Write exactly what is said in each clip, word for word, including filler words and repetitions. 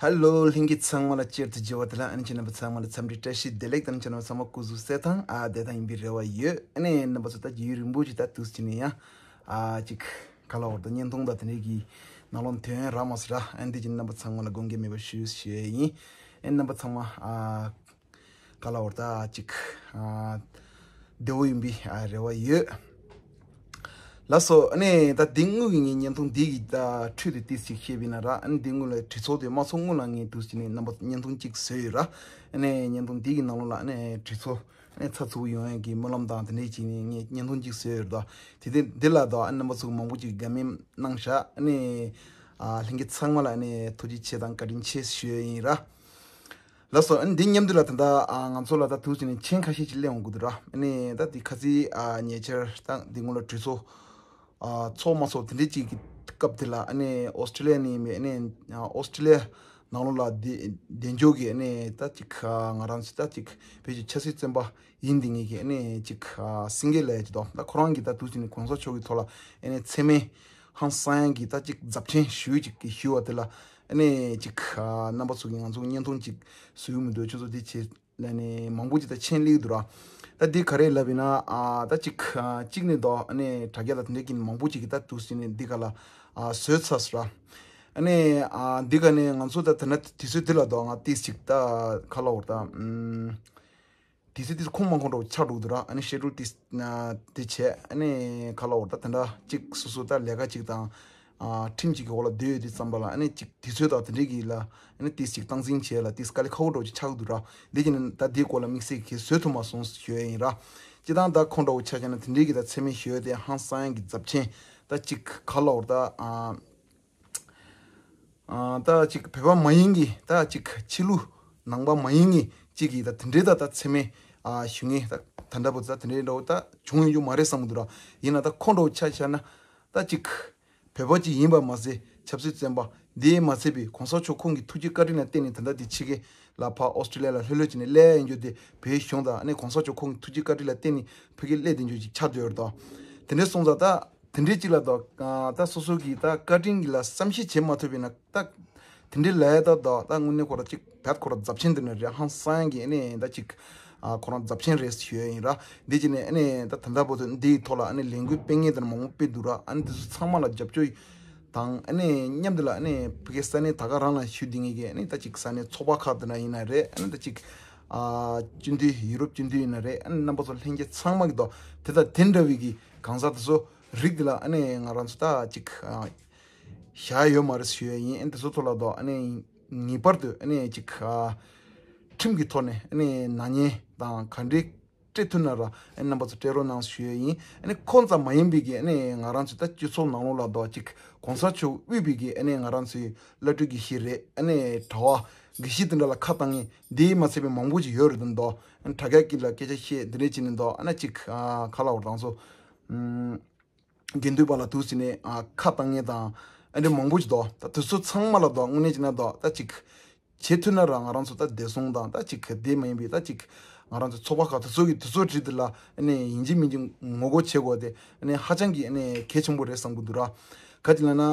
ཧེ་ལོ། ལྷན་རྒྱས་ཚང་མ་ལ་སྤྱིར་དུ་མཇལ་བ་དེ་ལ་ཨ་ནི་ཁྱེད་རྣམ་པ་ཚང་མ་ལ་འཚམས་འདྲི་བཀྲ་ཤིས་བདེ་ལེགས་དང་། ཁྱེད་རྣམ་པ་ཚང་མ་སྐུ་གཟུགས་གསལ་ཐང་ཨ་བདེ་ཐང་ཡིན་པའི་རེ་བ་ཡོད། ཨ་ནི་རྣམ་པ་ཚོ་ད་ཡུན་རིང་པོ་ཞིག་ད་དུས་ཚོད་ནས་ཡང་ཨ་ཅིག་ག་ལ་བར་དུ་བརྙན་ཐུང་དང་དེ་འདྲའི་གི་ནང་ལོགས་ཐོན་རག་མ་སོང་ར། ཨ་ནི་དེ་ཅིག་རྣམ་པ་ཚང་མ་ལ་དགོངས་འགལ་མེད་པ་ཞུ་ཞུ་ཡས་ཡིན། ཨ་ནི་རྣམ་པ་ཚང་མ་ཨ་ག་ལ་བར་ད་ཅིག་ཨ་བདེ་བོ་ཡིན་པའི་ཨ་རེ་བ་ཡོད། ལགས་སོ། ཨ་ནི་ད་འདི་སྔོན་གྱི་ངའི་བརྙན་ཐུང་འདི་གི་ད་འཕྲོས་དེ་ཏིས་ཅིག་བཤད་པ་ཡིན་ན་ར། ཨ་ནི་འདི་སྔོན་ལ་གྲོས་ཚོགས་དེ་མ་ཚོགས་སྔོན་ལ་ངས་དུས་ཅིག་ནས་རྣམ་པ་བརྙན་ཐུང་གཅིག་བཟོས་ཡོད་ར། ཨ་ནི་བརྙན་ཐུང་འདི་གི་ནང་ལོགས་ལ་ཨ་ནི་གྲོས་ཚོགས་ཨ་ནི་ཚགས་ཚུད་པོ་ཡོང་ཡག་གི་སྨོན་ལམ་དང་དེ་འདྲའི་བྱས་ནས་ངས་བརྙན་ཐུང་གཅིག་བཟོས་ཡོད་ར། དེ་དེ་འདི་ལ་ད་ཨ་ནི་རྣམ་པ་ཚོ་གི་དགའ་མོས་གནང་ཤག་ཨ་ནི་ཨ་ལྷན་རྒྱས་ཚང་མ་ལ་ཨ་ནི་ཐུགས་རྗེ་ཆེ་དང་བཀའ་དྲིན་ཆེ་ཞུ་ཡས་ཡིན་ར། ལགས་སོ། ཨ་ནི་འདི་མཉམ་དུ་ལ་ད་ལྟ་ཨ་ང་ཚོ་ལ་ད་དུས་ཚོད་ནས་མཆན་ཁ་ཤས་ཅིག་སླེབས་འོང་གི་འདུག་ར། ཨ་ནི་ད་འདི་ཁ་སང་ཨ་ཉེ་ཆར་ད་འདི་སྔོན་ལ་གྲོས་ཚོགས་ཨ་ཚོགས་མ་ཚོགས་དེ་འདྲའི་ཅིག་གི་སྐབས་དེ་ལ་ཨ་ནི་ཨོ་སི་ཀྲི་ལི་ཡ་ནས་ཡིན་པའི་ཨ་ནི་ཨ་ཨོ་སི་ཀྲི་ལི་ཡ་ནང་ལོགས་ལ་བདེ་བདེ་འཇོག་གི་ཨ་ནི་ད་ཅིག་ཨ་ང་རང་ཚོ་ད་ཅིག་བོད་ཀྱི་ཆབ་སྲིད་བཙོན་པ་ཡིན་འདི་ངེད་ཀྱི་ཨ་ནི་ཅིག་ཨ་སེང་གེ་ལབ་ཡ་ཅིག་འདུག་ད་ཁོ་རང་གིས་ད་དུས་ཚོད་ནས་གོང་ས་མཆོག་གི་ཐོག་ལ་ཨ་ནི་མཚན་སྨད་ཧང་སང་ཡག་གི་ད་ཅིག་རྫབ་ཆེན་ཞུ་ཅིག་གི་ཞུ་བ་དེ་ལ་ཨ་ནི་ཅིག་ཨ་རྣམ་པ་ཚོ་གིས་ང་ཚོ་བརྙན་ཐུང་ཅིག་བཟོ་གི་མི་འདུག་ཁྱོད་ཚོ་དེ་བྱེད་ལ་ནི་མང་པོ་ཅིག་ད་མཆན་སླེབས་འདུག་ར། ད་འདི་ག་རེ་ལབ་ཡིན་ན་ཨ་ད་ཅིག་ཨ་གཅིག་ནས་འདུག་ཨ་ནི་དྲ་རྒྱ་ལ་དེ་འདྲའི་གི་མང་པོ་ཅིག་གིས་ད་དུས་ཚོད་ནས་འདི་ག་ལ་ཨ་བཟོས་ཚར་སོང་ར། ཨ་ནི་ཨ་འདི་ག་ནས་ང་ཚོ་ད་ད་ན་དུས་ཚོད་འདི་ལ་འདུག་ང་ཏིས་ཅིག་ད་ག་ལ་བར་ད་ཨམ། དེ་ཚེ་དེ་ཁོང་མ་ཁོང་འདྲ་བོ་ཆགས་འགྲོ་གི་འདུག་ར། ཨ་ནི་ཤེ་ཌུལ་དེ་དེ་བྱས་ཨ་ནི་ག་ལ་འོར་ད་དེ་འདྲ་གཅིག་སོ་སོ་ད་ལས་ཀ་གཅིག་དང་ཨ་ཁྲིམས་གཅིག་གི་འོག་ལ་སྡོད་ཡོད་དུས་ཙམ་པ་ལ་ཨ་ནི་གཅིག་དུས་ཚོད་དང་དེ་འདྲའི་གི་ལ་ཨ་ནི་ཏིས་གཅིག་སྟངས་འཛིན་བྱས་ལ་ཏིས་དཀའ་ལས་ཁག་པོ་འདྲ་བོ་ཅིག་ཆགས་ཀྱི་འདུག་ར། འདི་བྱས་ནས་ད་འདིའི་སྐོར་ལ་དམིགས་བསལ་གྱི་བཟོ་ཐུབ་མ་སོང་ཞུ་ཡ་ཡིན་ར། སྤྱིར་བཏང་ད་ཁོང་འདྲ་བོ་ཆ་བཞག་ན་དེ་འདྲའི་གི་ད་མཚན་སྨད་ཞུ་ཡ་དེ་ཧང་སང་ཡ་གི་རྫབ་ཆེན་ད་གཅིག་ག་ལ་འོར་ད་ཨ། ཨ་ད་ཅིག་བོད་པ་མ་ཡིན་གྱི་ད་ཅིག་ཕྱི་ལུགས་ནང་པ་མ་ཡིན་གྱི་ཅིག་གིས་ད་དེ་འདྲའི་ད་ད་མཚན་སྨད་ཨ་ཞུ་མཁན་ད་ད་འདྲ་པོ་ད་དེ་འདྲའི་འདྲ་བོ་ད་བྱུང་ཡོང་རྒྱུ་མ་རེད་བསམ་གྱི་འདུག་ར། ཡིན་ན་ད་ཁོ་འདྲ་བོ་ཆ་བཞག་ན་ད་ཅིག་བོད་པ་ཅིག་ཡིན་པ་མ་ཟད་ཆབ་སྲིད་བཙོན་པ་འདིའི་མ་ཚད་པའི་གོང་ས་མཆོག་ཁོང་གི་ཐུགས་རྗེ་བཀའ་དྲིན་ལ་བརྟེན་ནས་ད་ལྟ་འདི་ཕྱི་རྒྱལ་ལ་ཕར་ཨོ་སི་ཀྲི་ལི་ཡ་ལ་ལྷོད་ལྷོད་བྱས་ནས་སླེབས་ཡོང་རྒྱུ་དེ་བོད་གཞུང་དང་ཨ་ནི་གོང་ས་མཆོག་ཁོང་གི་ཐུགས་རྗེ་བཀའ་དྲིན་ལ་བརྟེན་ནས་ཕ་གིར་སླེབས་བསྡད་རྒྱུ་ཅིག་ཆགས་བསྡད་ཡོད་རེད་དོ། དེ་འདྲའི་སོང་ཙང་ད། དེ་འདྲའི་གཅིག་ལ་དོ། ད་སོ་སོ་གིས་ད་བཀའ་དྲིན་གྱི་ལ་བསམ་ཤེས་བྱེད་མ་ཐུབ་པ་ཡིན་ན་ད། དེ་འདྲའི་ལས་ད་དོ། ད་དངོས་གནས་ཁོ་ར་གཅིག་བད་ཁོ་ར་རྫབ་ཆེན་དེ་ནི་རེད། ཧང་སང་གི་ཨ་ནི་ད་གཅིག་ཨ་ཁོ་རང་རྫབ་ཆེན་རེད་ཞུ་ཡ་ཡིན་ར། འདི་གཅིག་ནས་ཨ་ནི་ད་ད་ལྟ་བར་དུ་འདིའི་ཐོག་ལ་ཨ་ནི་ལས་འགུལ་སྤེལ་མཁན་དེ་མང་པོ་སྤེལ་འདུག་ར། ཨ་ནི་དེ་ཚོ་ཚང་མ་ལ་རྒྱབ་སྐྱོར་དང་ཨ་ནི་མཉམ་དུ་ལ་ཨ་ནི་ཕ་གི་ས་གནས་ད་ག་རང་ལ་ཞུ་བསྡད་མཁན་གྱི་ཨ་ནི་ད་གཅིག་ས་གནས་ཚོགས་པ་ཁག་དེ་འདྲ་ཡིན་ན་རེད། ཨ་ནི་ད་གཅིག་ཨ་སྤྱི་འཐུས་ཡུ་རོབ་སྤྱི་འཐུས་ཡིན་ན་རེད། ཨ་ནི་རྣམ་པ་ཚོ་ལྷན་རྒྱས་ཚང་མ་གི་དོ། དེ་དང་དེ་འདྲ་བའི་གི་གང་ཟག་དེ་ཚོ་རིགས་དེ་ལ་ཨ་ནི་ང་རང་ཚོ་ད་ཅིག་ཨ་བཞག་ཡོད་མ་རེད་ཞུ་ཡ་ཡིན། ཨ་ནི་དེ་ཚོ་ཐོག་ལ་དོ། ཨ་ནི་ངེས་པར་དུ་ཨ་ནི་ཅིག་ཨ་ཁྲིམས་ཀྱི་ཐོག་ནས་ཨ་ནི་ནག་ཉེས་དང་ག་འདྲའི་སྤྲད་ཐུབ་ན་ར། ཨ་ནི་རྣམ་པ་ཚོ་སྤྲད་རོགས་གནང་ཞུ་ཡ་ཡིན། ཨ་ནི་ཁོང་ཙམ་མ་ཡིན་པའི་གི་ཨ་ནི་ང་རང་ཚོ་ད་སྤྱི་ཚོགས་ནང་ལོགས་ལ་དོ་ཅིག་གོང་ས་མཆོག་དབུས་པའི་གི་ཨ་ནི་ང་རང་ཚོའི་བླ་སྤྲུལ་དགེ་བཤེས་རེད། ཨ་ནི་གྲྭ་བ་དགེ་བཤེས་དེ་འདྲ་ལ་ཁ་བཏང་མཁན་འདི་མ་ཚད་པའི་མང་པོ་ཅིག་ཡོད་རེད་དོ། ཨ་ནི་དྲ་རྒྱ་དཀྱིལ་ལ་སྐད་ཆ་བཤད་འདི་འདྲས་བྱས་ནས་དོ། ཨ་ནི་ཅིག་ཨ་ག་ལ་བར་དང་ཚོ། ཨམ། དགེ་འདུན་པ་ལ་དུས་ཟིན་ནས་ཨ་ཁ་བཏང་མཁན་དང་ཨ་འདྲ་མང་པོ་ཅིག་འདུག་ད་དེ་ཚོ་ཚང་མ་ལ་འདུག་དངོས་གནས་བྱས་ན་འདུག་ད་ཅིག་བྱེད་ཐུབ་ན་ར་ང་རང་ཚོ་ད་བདེ་སྲུང་དང་ད་ཅིག་ག་དེ་མ་ཡིན་པའི་ད་ཅིག་ང་རང་ཚོ་ཚོགས་པ་ཁག་དེ་ཚོ་གི་དེ་ཚོ་བྲིས་དེ་ལ་ཨ་ནི་ཡིན་གཅིག་མིན་གཅིག་ངོ་རྒོལ་བྱེད་དགོས་དེ་ཨ་ནི་ཧ་ཅང་གི་ཨ་ནི་གལ་ཆེན་པོ་རེད་བསམ་གི་འདུག་ར། ག་ཅི་ལབ་ན།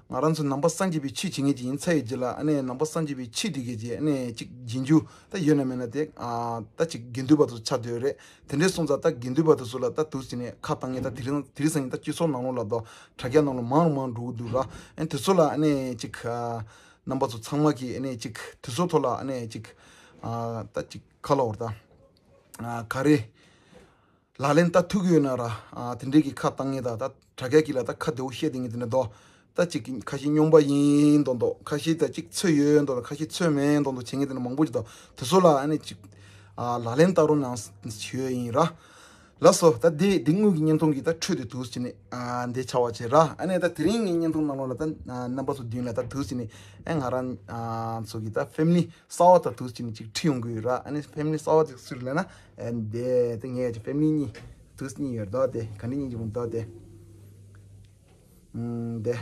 ང་རང་ཚོ་ནང་པ་སངས་རྒྱས་པའི་ཆོས་བྱེད་མཁན་ཅིག་ཡིན་ཚར་ཡི་རྗེས་ལ་ཨ་ནི་ནང་པ་སངས་རྒྱས་པའི་ཆོས་འདི་གའི་རྗེས་ཨ་ནི་ཅིག་རྗེས་འཇུག་ད་ཡོད་ན་མེད་ན་དེ་ཨ་ད་ཅིག་དགེ་འདུན་པ་ཚོ་ཆགས་བསྡད་ཡོད་རེད། དེ་འདྲའི་སོང་ཙང་ད་དགེ་འདུན་པ་དེ་ཚོ་ལ་ད་དུས་ཟིན་ནས་ཁ་བཏང་ངེས་ད་དེ་རིང་དེ་རིང་སང་ཉིན་ད་སྤྱི་ཚོགས་ནང་ལོགས་ལ་ད་དྲ་རྒྱ་ནང་ལ་མང་རུ་མང་འགྲོ་གི་འདུག་ར། ཨ་ནི་དེ་ཚོ་ལ་ཨ་ནི་ཅིག་ཨ་རྣམ་པ་ཚོ་ཚང་མ་གིས་ཨ་ནི་ཅིག་དེ་ཚོ་ཐོག་ལ་ཨ་ནི་ཅིག་ཨ་ད་ཅིག་ག་ལབ་དགོས་རེད་ད། ཨ་ག་རེ། ལག་ལེན་བསྟར་ཐུབ་ཀྱི་ཡོད་ན་ར། ཨ་དེ་འདྲའི་གི་ཁ་བཏང་ངེས་ད་ད་དྲ་རྒྱ་དཀྱིལ་ལ་ད་ཁ་བདེ་བོ་བཤད་དེ་ངེས་དེ་འདྲ་འདུག་ད་ཅིག་ཁ་ཤས་རྙོག་པ་ཡིན་མདོག་མདོག་ཁ་ཤས་ད་ཅིག་ཚོད་ཡོད་མདོག་མདོག་ཁ་ཤས་ཚོད་མེད་མདོག་མདོག་བྱེད་ངེས་དེ་འདྲ་མང་པོ་ཅིག་འདུག་དེ་ཚོ་ལ་ཨ་ནི་ཅིག་ཨ་ལག་ལེན་བསྟར་རོགས་གནང་ཞུ་ཡ་ཡིན་ར། ལགས་སོ། ད་འདི་འདི་དངུལ་གྱི་བརྙན་ཐུང་གི་ད་འཕྲོས་དེ་དུས་ཟིན་ནས་ཨ་འདི་ཆགས་པ་བྱས་ར། ཨ་ནི་ད་དེ་རིང་ངའི་བརྙན་ཐུང་ནང་ལོགས་ལ་ད་ཨ་རྣམ་པ་ཚོ་མདུན་ལ་ད་དུས་ཟིན་ནས་ཨ་ང་རང་ཨ་ཚོ་གི་ད་ཕེ་མི་ལི་གསར་པ་ད་དུས་ཟིན་ནས་ཅིག་ཁྲིད་ཡོང་གི་ཡོད་ར། ཨ་ནི་ཕེ་མི་ལི་གསར་པ་ཅིག་སུ་རེད་ལབ་ན་ཨ་འདི་ད་ངའི་ཕེ་མི་ལི་གཉིས་དུས་གཉིས་ཡོད་ད། དེ་ག་འདྲ་གཉིས་ཀྱི་འོང་ད་དེ། ཨུམ་དེ།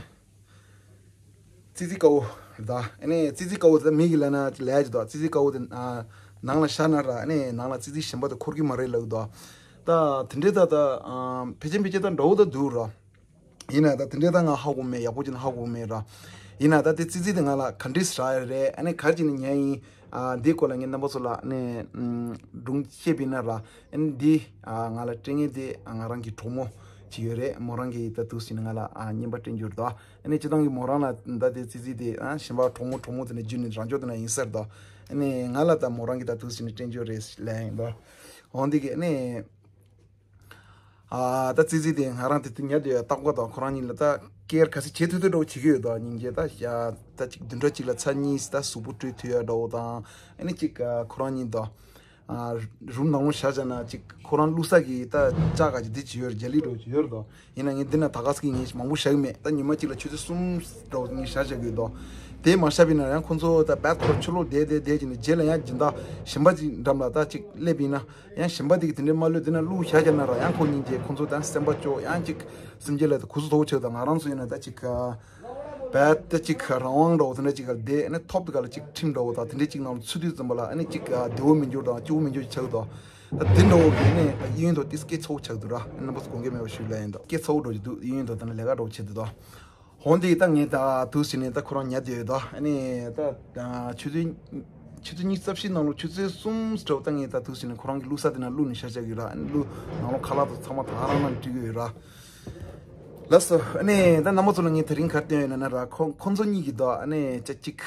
ཙི་ཙི་དཀར་པོ་རེད་ད། ཨ་ནི་ཙི་ཙི་དཀར་པོ་དེ་མི་གིས་ལབ་ན་ལས་ཀྱི་འདུག་ཙི་ཙི་དཀར་པོ་དེ་ཨ་ནང་ལ་བཞག་ན་ར། ཨ་ནི་ནང་ལ་ཙི་ཙི་གཞན་པ་དེ་འཁོར་གྱི་མ་རེད་ལབ་ཀྱི་འདུག་ད་དེ་འདྲའི་ད་ད་ཨ་ཕལ་ཆེར་ཕལ་ཆེར་ད་འདྲ་བོ་ད་འདུག་ར། ཡིན་ན་ད་དེ་འདྲའི་ད་ང་ཧ་གོ་མེད། ཡག་པོ་ཅིག་ཧ་གོ་མེད་ར། ཡིན་ན་ད་དེ་ཙི་ཙི་དེ་ང་ལ་ག་འདྲས་རག་ཡོད་རེད། ཨ་ནི་ག་རེ་བྱས་ནས་ཉར་ཡིན། ཨ་འདིའི་སྐོར་ལ་ངས་རྣམ་པ་ཚོ་ལ་ཨ་ནི་ཨམ་སྒྲུང་བཤད་པ་ཡིན་ན་ར། ཨ་ནི་འདི་ཨ་ང་ལ་སྤྲད་མཁན་དེ་ཨ་ང་རང་གི་གྲོགས་མོ་ཅིག་ཡོད་རེད། མོ་རང་གིས་ད་དུས་ཟིན་ང་ལ་ཨ་རྔན་པ་སྤྲད་རྒྱུ་རེད་དོ། ཨ་ནི་སྤྱིར་བཏང་གི་མོ་རང་ལ་ད་དེ་ཙི་ཙི་དེ་ཨ་གཞན་པ་གྲོགས་མོ་གྲོགས་མོ་དེ་ནས་བརྒྱུད་ནས་རང་ཕྱོགས་དེ་ན་ཡིན་ས་རེད་དོ། ཨ་ནི་ང་ལ་ད་མོ་རང་གིས་ད་དུས་ཟིན་སྤྲད་རྒྱུ་རེད་ལབ་ཡིན་དོ། འོ་འདི་གི་ཨ་ནི། ཨ་ད་ཙི་ཙི་དེ་ང་རང་དེ་དུས་ཉར་དུས་རྟག་པར་དང་ཁོ་རང་གཉིས་ལ་ད་ཀེར་ག་ཚོད་བྱེད་ཐུབ་ཐུབ་འདྲ་བོ་བྱེད་ཀྱི་ཡོད་དོ། སྙིང་རྗེ་ད་ཡ་ད་ཅིག་བདུན་ཕྲག་གཅིག་ལ་ཚར་གཉིས་ད་གཟུགས་པོ་བཀྲུས་ཐུབ་ཡ་འདྲ་བོ་དང་། ཨ་ནི་ཅིག་ཨ་ཁོ་རང་གཉིས་དང་ཨ་རུམ་ནང་ལོགས་བཞག་བྱས་ན་ཅིག་ཁོ་རང་བླུག་ས་གི་ད་ལྕགས་ག་ཅིག་འདི་ཅིག་ཡོད་རེད། རྒྱ་གླིང་འདྲ་བོ་ཅིག་ཡོད་རེད་དོ། ཡིན་ན་ངས་འདི་ན་ད་ག་ས་གི་ངས་མང་པོ་བཞག་གི་མེད། ད་ཉི་མ་གཅིག་ལ་ཆུ་ཚོད་གསུམ་འདྲ་བོ་ངས་བཞག་བཞག་གི་ཡོད་དོ། དེ་མ་བཞག་པ་ཡིན་ན་ཡང་ཁོ་ཚོ་ད་བད་ཁོ་ར་ཕྱི་ལོགས་བསྡད་བསྡད་བསྡད་བྱས་ནས་རྗེས་ལ་ཡང་སྦྱིན་བདག་གཞན་པ་ཅིག་འགྲམ་ལ་ད་ཅིག་སླེབས་པ་ཡིན་ན། ཡང་གཞན་པ་དེ་གིས་དེ་འདྲའི་མ་ལུས་དེ་ན་བླུགས་བཞག་བྱས་ན་ར། ཡང་ཁོ་སྙིང་རྗེ། ཁོ་ཚོ་ད་སེམས་པ་སྐྱོ། ཡང་ཅིག་སེམས་རྒྱུད་ལ་ད་གུ་ཟུ་དོག་ཆགས། ད་ང་རང་ཚོ་ཡིན་ན་ད་ཅིག་བད་ད་ཅིག་རང་དབང་འདྲ་བོ་དེ་འདྲ་ཅིག་ག་བསྡད་ནས་ཐོབ་དེ་ག་ལ་ཅིག་ཁྲིམས་འདྲ་བོ་དང་དེ་འདྲའི་ཅིག་ནང་ལ་ཚུད་དུས་ཙམ་པ་ལ་ཨ་ནི་ཅིག་བདེ་བོ་མི་འགྱུར་དང་སྐྱིད་པོ་མི་འགྱུར་ཆགས་འདུག་ད་དེ་འདྲ་བོ་གི་ནས་ད་གཡས་གཡོན་དུ་ཏིས་སྐད་ཆ་བོ་ཆགས་འདུག་ར། རྣམ་པ་ཚོ་དགོངས་འགལ་མེད་པ་ཞུ་ལ་ཡིན་ད། སྐད་ཚ་བོ་འགྲོ་གི་འདུག་གཡས་གཡོན་དུ་ད་ནི་ལས་ཀ་འདྲ་བོ་བྱེད་འདུག་ད། འོན་ཏེ་ད་ངས་ད་དུས་ཟིན་ནས་ད་ཁོ་རང་ཉར་བསྡད་ཡོད་དོ། ཨ་ནི་ད་ཆུ་ཚོད་ཆུ་ཚོད་ཉི་ཤུ་རྩ་བཞི་ནང་ལོགས་ཆུ་ཚོད་གསུམ་འདྲ་བོ་ད་ངས་ད་དུས་ཟིན་ནས་ཁོ་རང་གི་བླུགས་ས་དེ་ན་བླུགས་ནས་བཞག་བཞག་ཡོད་ར། ཨ་ནི་བླུགས་ནང་ལོགས་ཁ་ལག་དང་ཚང་མ་ད་ག་རང་ནང་བྲིས་ཡོད་ར། ལགས་སོ། ཨ་ནི་ད་རྣམ་པ་ཚོ་ལ་ངས་དེ་རིང་ག་རེ་སྟོན་ཡོད་ན་ན་ར། ཁོ་ཁོ་ཚོ་གཉིས་ཀྱིས་ད་ཨ་ནི་ཅ་གཅིག་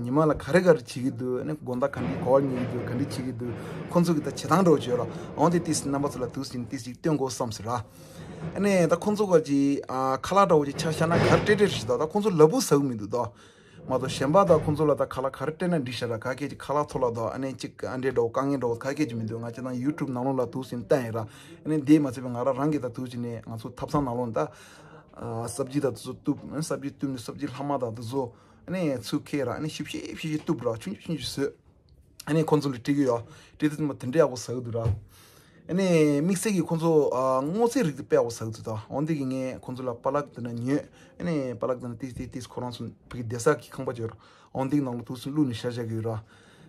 ཉི་མ་ལ་ག་རེ་ག་རེ་བྱེད་ཀྱི་འདུག་ཨ་ནི་དགོང་དག་ག་འདྲའི་གོ་བ་ཉལ་གྱི་འདུག་ག་འདྲ་བྱེད་ཀྱི་འདུག་ཁོ་ཚོ་གི་ད་བྱེད་སྟངས་འདྲ་བོ་བྱོས་ར། འོན་ཏེ་ཏིས་རྣམ་པ་ཚོ་ལ་དུས་ཟིན་ཏིས་ཅིག་སྟོན་དགོས་བསམ་ཟེར་ར། ཨ་ནི་ད་ཁོང་ཚོ་ག་ཅི་ཨ་ཁ་ལག་འདྲ་བོ་ཅིག་ཆ་བཞག་ན་ག་རེ་སྤྲད་སྤྲད་རེད་ཤག་ད་ད་ཁོང་ཚོ་ལ་ཕུག་ཟ་གི་མི་འདུག་ད། མ་གཏོགས་གཞན་པ་ད་ཁོང་ཚོ་ལ་ད་ཁ་ལག་ག་རེ་སྤྲད་ན་འགྲིག་ཤག་ར། ག་གེ་ཅིག་ཁ་ལག་ཐོག་ལ་ད་ཨ་ནི་ཅིག་ཨ་འདྲེ་འདྲ་བོ་དཀའ་ངལ་འདྲ་བོ་ག་གེ་ཅིག་མི་འདུག་ང་ཅི་ད་ཡུ་ཊུབ་ནང་ལོགས་ལ་དུས་ཟིན་བལྟས་ཡིན་ར། ཨ་ནི་འདི་མ་ཚད་པའི་ང་རང་རང་གིས་ད་དུས་ཅིག་ནས་ང་ཚོ་ཐབ་ཚང་ནང་ལོགས་ད་ཨ་སབ་ཇི་ད་དུ་ཚོ་གཏུབ། ཨ་སབ་ཇི་གཏུབ་ནས་སབ་ཇི་ལྷག་མ་ད་དུ་ཚོ་ཨ་ནི་ཚུར་ཁྱེར་ར། ཨ་ནི་ཞིབ་ཞིབ་ཞིབ་ཞིབ་གཏུབ་ར། ཆུང་ཆུང་ཆུང་ཆུང་བཟོས། ཨ་ནི་ཁོང་ཚོ་ལ་སྤྲད་ཀྱི་ཡོད། སྤྲད་དུས་ཙམ་པ་དེ་འདྲ་ཡག་པོ་ཟ་གི་འདུག་ར། ཨ་ནི་དམིགས་བསལ་གྱིས་ཁོང་ཚོ་ཨ་སྔོ་ཚལ་རིགས་དེ་དཔེ་ཡག་པོ་ཟ་གི་འདུག་ད། འོན་ཏེ་གི་ངས་ཁོང་ཚོ་ལ་པ་ལག་དེ་ན་ཉོས། ཨ་ནི་པ་ལག་དེ་ན་ཏིས་ཏིས་ཏིས་ཁོ་རང་ཚོ་ཕ་གི་བསྡད་ས་གི་ཁང་པ་ཅིག་ཡོད་ར། འོན་ཏེ་གི་ནང་ལ་དུས་སུ་བླུགས་ནས་བཞག་བཞག་གི་ཡོད་ར།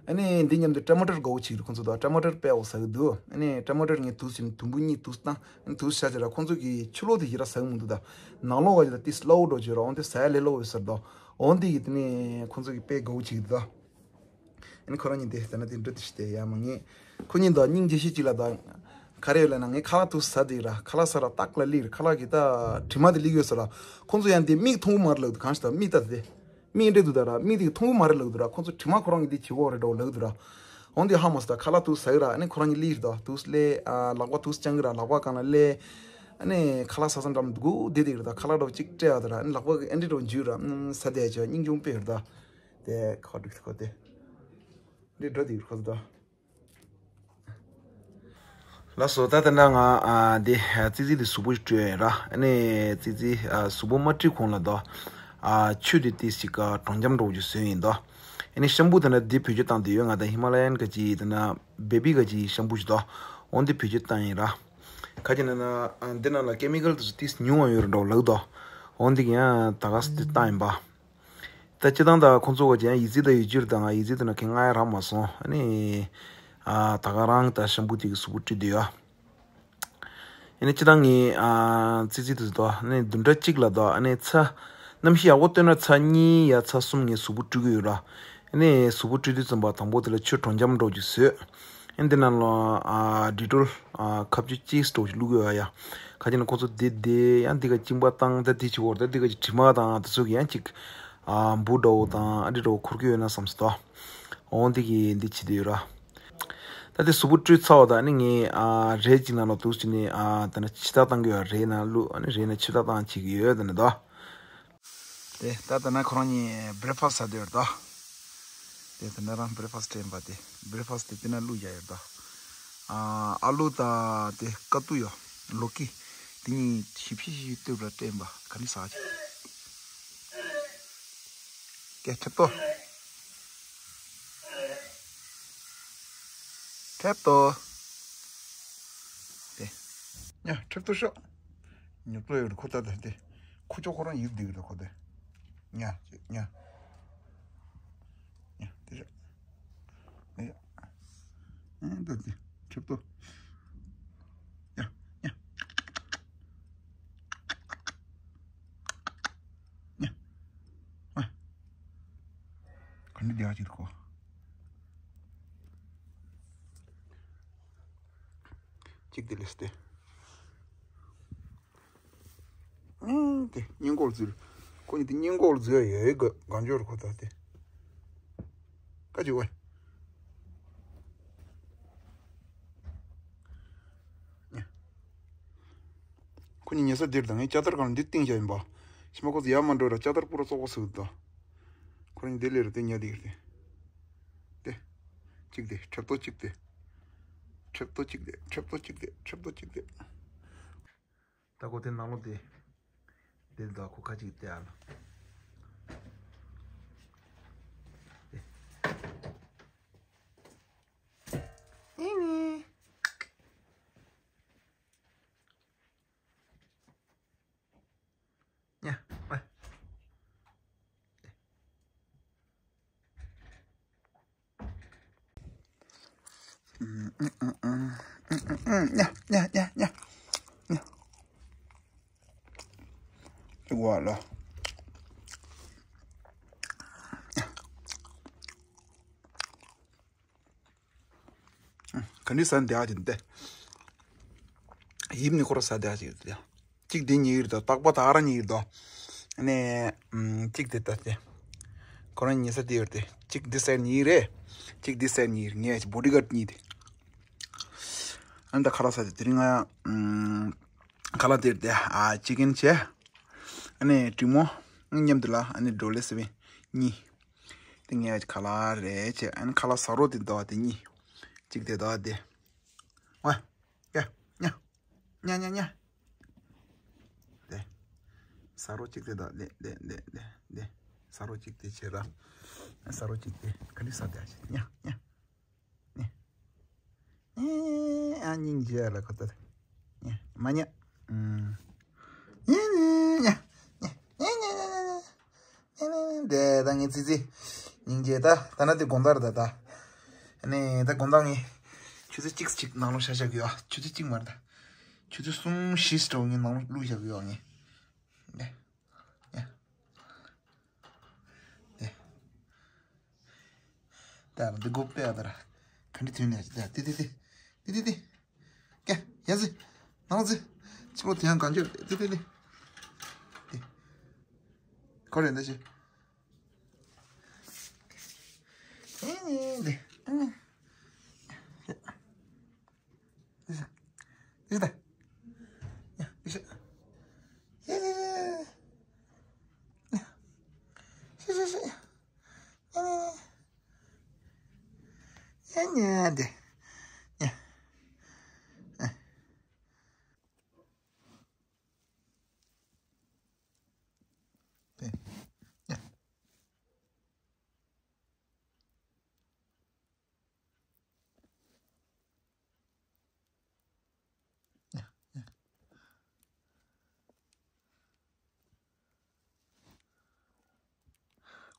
ཨ་ནི་འདི་མཉམ་དུ་ཊ་མ་ཊར་དགའ་བོ་བྱེད་ཀྱི་འདུག་ཁོང་ཚོ་ད་ཊ་མ་ཊར་དཔེ་ཡག་པོ་ཟ་གི་འདུག་ཨ་ནི་ཊ་མ་ཊར་ངས་དུས་སུ་དུམ་བུ་གཉིས་དུས་སུ་བཏང་། ཨ་ནི་དུས་སུ་བཞག་བྱས་ར། ཁོང་ཚོ་གི་ཕྱི་ལོགས་དེ་ཞེ་དྲག་ཟ་གི་མི་འདུག་ད། ནང་ལོགས་ག་ཅི་ད་ཏིས་སླ་བོ་འདྲ་བོ་ཅིག་ཡོད་ར། འོན་ཏེ་ཟ་ཡ་ལས་སླ་བོ་ཡོད་ས་རེད་ད། འོན་ཏེ་གི་དེ་ནས་ཁོང་ཚོ་གི་དཔེ་དགའ་བོ་བྱེད་ཀྱི་འདུག་ད། ཨ་ནི་ཁོ་རང་གཉིས་དེ་ལྟ་ན་དེ་འདྲ་དེ་ཞིག་དེ་ཡ་མ་ངས། ཁོ་གཉིས་དང་སྙིང་རྗེ་ཤོས་གཅིག་ལ་ད། ག་རེ་ཡོད་ལབ་ན་ངས་ཁ་ལག་དུས་ཟ་དེ་ར། ཁ་ལག་ཟ་ར་སྟག་ལ་སླེབས་ར། ཁ་ལག་གི་ད་དྲི་མ་དེ་སླེབས་ཡོད་ས་ར། ཁོང་ཚོ་ཡང་དེ་མིག་མཐོང་གི་མ་རེད་ལབ་འདུག་གང་ཞིག་ད་མིག་ལྟ་དེ། མིག་འདྲེ་འདུག་ད་ར། མིག་དེ་མཐོང་གི་མ་རེད་ལབ་འདུག་ར། ཁོང་ཚོ་དྲི་མ་ཁོ་རང་གི་དེ་བྱེད་གོ་རེད་འདྲ་བོ་ལབ་འདུག་ར། འོན་ཏེ་ཧ་མ་སོང་ད་ཁ་ལག་དུས་ཟ་གི་ར། ཨ་ནི་ཁོ་རང་གཉིས་སླེབས་ར་ད། དུས་སླེབས་ཨ་ལག་པ་དུས་བརྐྱངས་གི་ར། ལག་པ་སྒང་ལ་སླེབས། ཨ་ནི་ཁ་ལག་ཟ་ས་འགྲམ་སྒུག་བསྡད་དེ་ར། ད་ཁ་ལག་འདྲ་བོ་གཅིག་སྤྲད་ཡ་ད་ར། ཨ་ནི་ལག་པ་གི་ཨ་འདྲེ་འདྲ་བོ་འཇུས་ར། ཨ་ཟ་དེ་ཡ་ཅིག་སྙིང་རྗེ་པོ་དཔེ་ཡོད་ར་ད། དེ་ཁ་སྒྲིག་ཁོ་དེ། འདི་འགྲོ་དེ་ཁོ་ཚོ་ད། ལགས་སོ། ད་ལྟ་ན་ང་ཨ་འདི་ཙི་ཙི་འདི་གཟུགས་པོ་བཀྲུས་ཡིན་ར། ཨ་ནི་ཙི་ཙི་ཨ་གཟུགས་པོ་མ་བཀྲུས་གོང་ལ་ད་ཨ་ཆུ་དེ་ཏིས་ཅིག་ཨ་གྲང་འཇམ་འདྲ་བོ་ཅིག་བཟོས་ཡིན་ད། ཨ་ནི་ཤམ་པུ་དེ་ན་འདི་བེད་སྤྱོད་བཏང་དེ་ཡོད། ང་ད་ཧི་མ་ལ་ཡན་ག་ཅི་དེ་ན་བེ་བི་ག་ཅི་ཤམ་པུ་ཅིག་ད། འོ་འདི་བེད་སྤྱོད་བཏང་ཡིན་ར། ག་ཅི་ན་ན་ཨ་འདི་ནང་ལ་ཀེ་མི་ཀལ་དེ་ཚོ་ཏིས་ཉུང་བ་ཡོད་ར་འདྲ་བོ་ལབ་ད། འོ་འདི་གི་ཡང་ད་ག་ས་དེ་བཏང་ཡིན་པ། ད་སྤྱིར་བཏང་ད་ཁོང་ཚོ་ག་ཅན་ཡིག་རྩིས་ད་ཡོད་རྒྱུར་ད་ང་ཡིག་རྩིས་ད་ན་ཁེ་ང་ཡ་རག་མ་སོང་། ཨ་ནི་ཨ་ད་ག་རང་ད་ཤམ་པུ་དེ་གི་གཟུགས་པོ་བཀྲུས་བསྡད་ཡོད། ཨ་ནི་སྤྱིར་བཏང་ངས་ཨ་ཙི་ཙི་དུ་ད་ཨ་ནི་བདུན་ཕྲག་གཅིག་ལ་ད་ཨ་ནི་ཚ་གནམ་གཤིས་ཡག་པོ་སྟོན་ན་ཚ་གཉིས་ཡ་ཚ་གསུམ་ངས་གཟུགས་པོ་བཀྲུ་གི་ཡོད་ར། ཨ་ནི་གཟུགས་པོ་བཀྲུས་དུས་ཙམ་པ་དང་པོ་དེ་ལ་ཆུ་གྲང་འཇམ་འདྲ་བོ་ཅིག་བཟོས། ཨ་འདི་ནང་ལ་ཨ་ཌི་ཊོལ་ཨ་ཁབ་ཆུ་གཅིག་སྤྲོ་ཞིག་བླུགས་ཡོད་ཡ། ཁ་ཅིག་ན་ཁོ་ཚོ་དེ་དེ་ཡང་འདི་ག་གཅིན་པ་བཏང་ད་དེ་བྱེད་འོར་ད་འདི་ག་ཅིག་དྲི་མ་དང་དེ་ཚོ་གི་ཡང་ཅིག་ཨ་འབུ་འདྲ་བོ་དང་ཨ་འདྲི་འདྲ་བོ་འཁོར་གི་ཡོད་ན་བསམ་སོང་ད། འོ་འདི་གི་འདི་བྱེད་དུ་ཡོད་ར། ད་དེ་གཟུགས་པོ་བཀྲུས་ཚར་བ་ད་ནི་ངས་ཨ་རས་ཅིག་ནང་ལ་འདུག་ཅིག་ནས་ཨ་ད་ནི་ཕྱི་ཐག་བཏང་གི་ཡོད། རས་ནང་བླུགས། ཨ་ནི་རས་ནང་ཕྱི་ཐག་བཏང་བྱེད་ཀྱི་ཡོད་ད་ནི་ད། དེ་ད་ལྟ་ན་ཁོ་རང་གཉིས་བྷི་རེག་ཕ་སི་ཟ་འདོད་ད། དེ་ད་ན་རང་བྷི་རེག་ཕ་སི་སྤྲད་པ་དེ། བྷི་རེག་ཕ་སི་དེ་དེ་ན་བླུགས་བཞག་ཡོད་ད། ཨ་ཨ་ལུ་ད་དེ་ཀ་ཏུ་ཡོད། ལོ་ཀི། དེ་གཉིས་ཞིབ་ཞིབ་ཞིབ་བཏུབ་ར་སྤྲད་པ་ག་ནས་ཟ་ཆེ། ཀེ་ཁྲེབ་ཏོ། ཁྲེབ་ཏོ། དེ། ཉ་ཁྲེབ་ཏོ་ཤོག་ཉོ་ཏོ་ཡོད་ཁོ་ད་དེ་དེ། ཁུ་ཅོ་ཁོ་རང་ཡིབ་བསྡད་ཀྱི་རེད་ཁོ་དེ། ཉ་ཉ། ཉ་དེ་ཤོག་ཉ། ཨེ་ད་དེ་ཁྲེབ་ཏོ། ཉ་ཉ། ཉ། ཨ། ཡག་ཅིག་གོ། གཅིག་དེ་ལས་ཏེ། ཨེ་ཏེ་སྙིང་གོག་འཛུལ། ཁོ་གཉིས་ཏེ་སྙིང་གོག་འཛུལ་ཡོད་ག་གང་འབྱོར་ཁོ་ད་ཏེ། ཀ་ཅིག་ཝེ། ཁོ་གཉིས་ཉལ་ས་འདིར་དང་ངས་ལྕགས་དར་གང་འདི་བཏིང་བྱ་ཡིན་པ། ཤི་མ་ཁོ་ཚོ་ཡར་མ་འགྲོ་ར་ལྕགས་དར་པུ་ར་བཙོག་པ་ཟུག་ད། ཁོ་གཉིས་འདི་ལས་ར་ཏེ་ཉལ་འདི་གི་ཏེ། ཏེ། གཅིག་ཏེ་ཁྲབ་ཏོ་གཅིག་ཏེ། ཁྲབ་ཏོ་གཅིག་ཏེ་ཁྲབ་ཏོ་གཅིག་ཏེ་ཁྲབ་ཏོ་གཅིག་ཏེ། ད་ཁོ་དེ་ནང་ལོགས་དེ། དེ་ད་ཁོ་ཁ་ཅིག་དེ་ཨ་ལ། ཨེ་ནི། ཡ། ཨ། ཉ་ཉ་ཉ་ཉ་ཉ། ཅིག་བ་ལ། ག་འདྲ་ཟ་འདི་ཨ་ཅིག་འདི། ཡིབ་ནི་ཁོ་ར་ཟ་འདི་ཨ་ཅིག་འདི། གཅིག་འདི་ཉོས་ཡོད་དོ། རྟག་པ་ད་ར་ཉོས་ཡོད་དོ། ཨ་ནི། ཨམ། གཅིག་འདི་ད་དེ། ཁོ་རང་ཉོས་ས་དེ་ཡོད་དེ། གཅིག་འདི་སེར་ཉོས་རེད། གཅིག་འདི་སེར་ཉོས་རེད། ངས་བོ་ཌི་གཱར་ཌ་ཉོས་དེ། ཨ་ནི་ད་ཁ་ལག་ཟ་དེ་དེ་རིང་ང་། ཨམ། ཁ་ལག་དེ་དེ་ཨ་ཅི་ཀེན་བྱས། ཨ་ནི་དྲི་མོ། མཉམ་དུ་ལ་ཨ་ནི་བྲོ་ལེ་ཟེར་བའི་གཉིས། དེ་ངས་ཁ་ལག་རེད་བྱས། ཨ་ནི་ཁ་ལག་ཟ་རོགས་དེ་དོ་དེ་གཉིས། གཅིག་དེ་དོ་དེ། ཝ། ཡ། ཉ། ཉ་ཉ་ཉ། དེ། ཟ་རོགས་གཅིག་དེ་དང་དེ་དེ་དེ་དེ་དེ། ཟ་རོགས་གཅིག་དེ་བྱེད་ར། ཟ་རོགས་གཅིག་དེ་ག་འདྲ་ཟ་དེ་ཨ་ཞིག་ཉ་ཉ། ཉ། ཨེ་ཨ་སྙིང་རྗེ་ལ་ཁོ་ད། ཉ་མ་ཉ། ཨུམ། ཉ་ཉ་ཉ། ཉ་ཉ་ཉ་ཉ་ཉ། ཨེ་ནས་དེ་ད་ངས་ཙི་ཙི། སྙིང་རྗེ་ད་ད་ན་དེ་དགོང་དག་རེད་ད་ད། ཨ་ནས་ད་དགོང་དག་ངས། ཆུ་ཚོད་གཅིག་གཅིག་ནང་ལོགས་བཞག་བཞག་གི་ཡོད། ཆུ་ཚོད་གཅིག་མ་རེད་ད། ཆུ་ཚོད་གསུམ་བཞི་ཙམ་ངས་ནང་ལོགས་བླུགས་བཞག་གི་ཡོད་ངས། ཨེ། ཨེ། ད་འདི་སྒོ་ཕྱེ་ཡ་ད་ར། ག་འདྲ་ཐོན་ནས་ད་དེ་དེ་དེ། དེ་དེ་དེ། ཀྱ། ཡ་ཟི། ནང་ཟི། ཕྱི་ལོགས་དེ་ཡང་གང་བྱོས། དེ་དེ་དེ། དེ། ཁོ་རེ་འདི་ཞིག་ཨེ་ནི་དེ། ཨེ་ནི། དེ་ཟི། དེ་ཟི་ད། ཡ། དེ་ཞིག་ཡ་ཟི་ཟི། ཡ། ཤི་ཤི་ཤི། ཨེ་ནི། ཡ་ཉ་དེ། ཡ། ཨ། དེ། ཡ། ཡ། ཡ།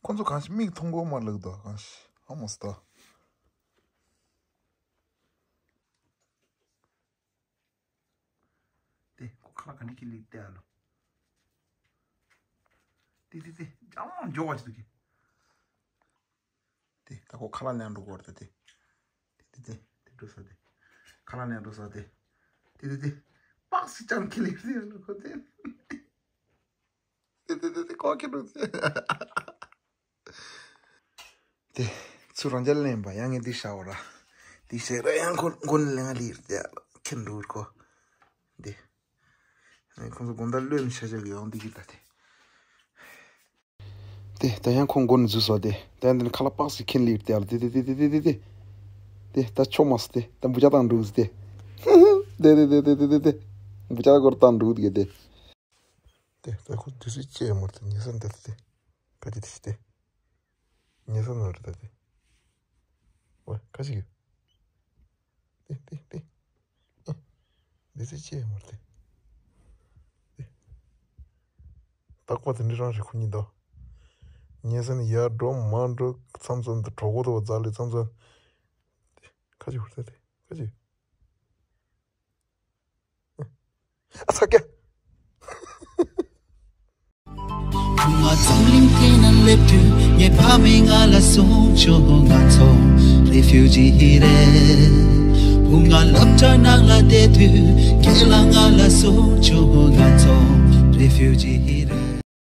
ཁོ་ཚོ་གང་ཞིག་མིག་མཐོང་གོ་མ་ལག་དོ་གང་ཞིག་ཧ་མོ་སྟོ། དེ་ཁོ་ཁ་ལག་ག་འདྲ་ཁྱེར་ལེ་བལྟས་ཨ་ལོ། དེ་དེ་དེ་ཅང་མ་འཇོག་པ་ཅིག་འདུག་གི། དེ་ད་ཁོ་ཁ་ལག་ལེན་འགྲོ་གོ་རེད་ད་དེ། དེ་དེ་དེ་དེ་འགྲོ་ས་དེ། ཁ་ལག་ལེན་འགྲོ་ས་དེ། དེ་དེ་དེ། པགས་སུ་ཅང་ཁྱེར་ལེ་བལྟས་ཨ་ལོ་ཁོ་དེ། དེ་དེ་དེ་དེ་ཁོ་ཁྱེར་འགྲོ་ས། དེ། ཚུར་རང་རྒྱལ་ལེན་པ་ཡང་ངས་འདི་བྱའོ་ར། འདི་བྱས་ར་ཡང་ཁོ་མགོ་ནས་ལེན་ལིར་དེ་ཁྱེར་འགྲོ་གོ། དེ། ཁོང་ཚོ་དགོང་དག་བློས་ནས་ཤ་ཤ་གི་ཡོང་འདི་གི་ད་དེ། དེ་ད་ཡང་ཁོང་མགོ་ནས་འཛུལ་སོང་དེ། ད་ཡང་འདི་ནས་ཁ་ལག་པགས་སུ་ཁྱེར་ལིར་དེ་ཨ་ལ་དེ་དེ། དེ་ད་ཆོག་མ་སོང་དེ། ད་འབུ་ཅག་བཏང་འགྲོ་གི་དེ། དེ་དེ་དེ། འབུ་ཅག་སྐོར་བཏང་འགྲོ་གི་དེ། དེ་ད་ཁོ་དུས་ཚོད་ཅི་ཡོད་མ་རེད་དེ། ཉལ་ས་འདི་རེད་དེ། ག་དེ་དེ་ཞིག་དེ། ཉལ་ས་ནང་རེད་ད་དེ། ཝེ་ག་ཞིག་ཡོད། དེ་དེ་དེ། ཨེ། དུས་ཚོད་ཅི་ཡོད་མ་རེད་དེ། དེ། རྟག་པ་དེ་འདྲ་རང་རེད་ཁོ་གཉིས་དོ། ཉལ་ས་ནས་ཡར་འགྲོ་མར་འགྲོ་མཚམས་མཚམས་དུ་གྲོགས་པོ་དང་བ་ཛ་ལི་མཚམས་མཚམས། དེ་ག་ཞིག་ཡོད་རེད་ད་དེ་ག་ཞིག་ཡོད། ཨ་ཚ་ཀྱ། ཁུ་མ་འཛམ་གླིང་སྟེང་ན་སླེབས་དུས་ ངའི་ཕ་མས་ང་ལ་གསུངས་བྱུང་། ང་ཚོ་རེ་ཕིའུ་ཇི་རེད། བུ་ང་སློབ་གྲྭ་ནང་ལ་བསྡད་དུས་ཁྱེད་ལ་ང་ལ་གསུངས་བྱུང་། ང་ཚོ་རེ་ཕིའུ་ཇི་རེད།